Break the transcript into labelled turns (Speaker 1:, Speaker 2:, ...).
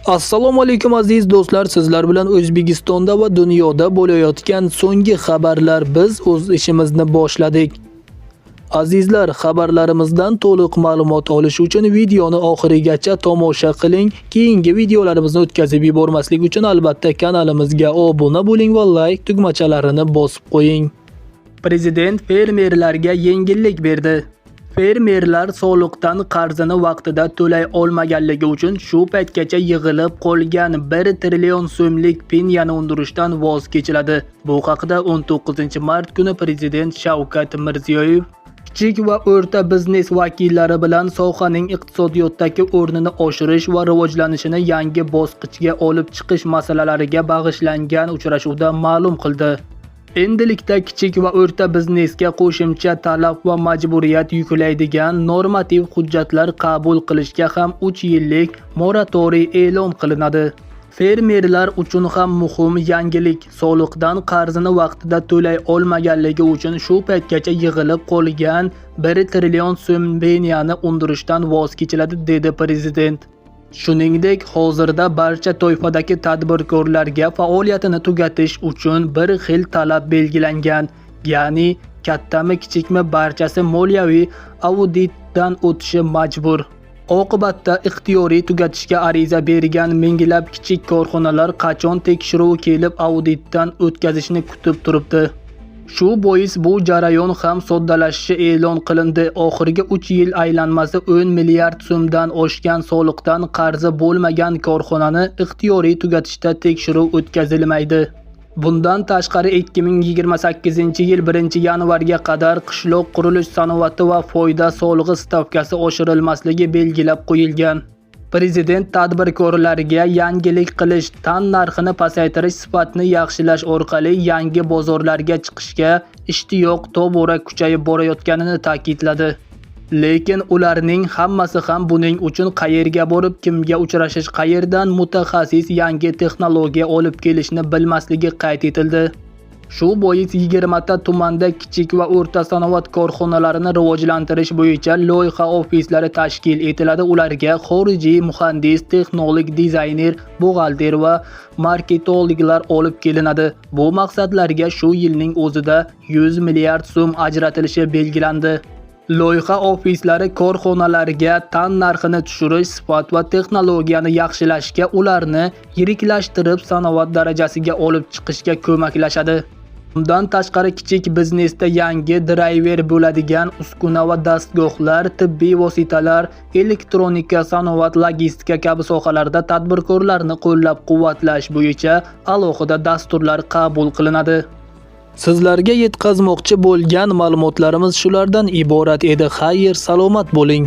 Speaker 1: Assalomu alaykum, aziz do'stlar, sizlar bilan O'zbekistonda va dunyoda bo'layotgan so'nggi xabarlar. Biz o'z ishimizni boshladik. Azizlar, xabarlarimizdan to'liq ma'lumot olish uchun videoni oxirigacha tomosha qiling. Keyingi videolarimizni o'tkazib yubormaslik uchun albatta kanalimizga obuna bo'ling va like tugmachalarini bosib qo'ying. Prezident fermerlarga yengillik berdi. Fermerlar soliqdan qarzini vaqtida to'lay olmaganligi uchun shu paytgacha yig'ilib qolgan 1 trillion so'mlik penyani undirishdan voz kechiladi. Bu haqida 19-mart kuni Prezident Shavkat Mirziyoyev kichik va o'rta biznes vakillari bilan sohaning iqtisodiyotdagi o'rnini oshirish va rivojlanishini yangi bosqichga olib chiqish masalalariga bag'ishlangan uchrashuvda ma'lum qildi. Endilikda kichik va o'rta biznesga qo'shimcha talab va majburiyat yuklaydigan normativ hujjatlar qabul qilishga ham 3 yillik moratoriy e'lon qilinadi. Fermerlar uchun ham muhim yangilik: soliqdan qarzini vaqtida to'lay olmaganligi uchun shu paytgacha yig'ilib qolgan 1 trillion so'm penyani undirishdan voz kechiladi, dedi prezident. Shuningdek, hozirda barcha toifadagi tadbirkorlarga faoliyatini tugatish uchun bir xil talab belgilangan. Ya'ni kattami, kichikmi, barchasi moliyaviy auditdan o'tishi majbur. Oqibatda ixtiyoriy tugatishga ariza bergan minglab kichik korxonalar qachon tekshiruv kelib auditdan o'tkazishni kutib turibdi. Shu bois bu jarayon ham soddalashishi e'lon qilindi. Oxirgi 3 yil aylanmasi 10 milliard so'mdan oshgan soliqdan qarzi bo'lmagan korxonani ixtiyoriy tugatishda tekshiruv o'tkazilmaydi. Bundan tashqari, 2028-yil 1-yanvarga qadar qishloq qurilish sanoati va foyda solig'i stavkasi oshirilmasligi belgilab qo'yilgan. Prezident tadbirkorlarga yangilik qilish, tan narxini pasaytirish, sifatni yaxshilash orqali yangi bozorlarga chiqishga ishtiyoq tobora kuchayib borayotganini ta'kidladi. Lekin ularning hammasi ham buning uchun qayerga borib, kimga uchrashish, qayerdan mutaxassis, yangi texnologiya olib kelishni bilmasligi qayd etildi. Shu bois 20 ta tumanda kichik va o'rta sanoat korxonalarini rivojlantirish bo'yicha loyiha ofislari tashkil etiladi. Ularga xorijiy muhandis, texnolog, dizayner, buxgalter va marketologlar olib kelinadi. Bu maqsadlarga shu yilning o'zida 100 milliard so'm ajratilishi belgilandi. Loyiha ofislari korxonalarga tan narxini tushirish, sifat va texnologiyani yaxshilashga, ularni yiriklashtirib sanoat darajasiga olib chiqishga ko'maklashadi. Bundan tashqari, kichik biznesda yangi drayver bo'ladigan uskuna va dastgohlar, tibbiy vositalar, elektronika, sanoat, logistika kabi sohalarda tadbirkorlarni qo'llab-quvvatlash bo'yicha alohida dasturlar qabul qilinadi. Sizlarga yetkazmoqchi bo'lgan ma'lumotlarimiz shulardan iborat edi. Xayr, salomat bo'ling.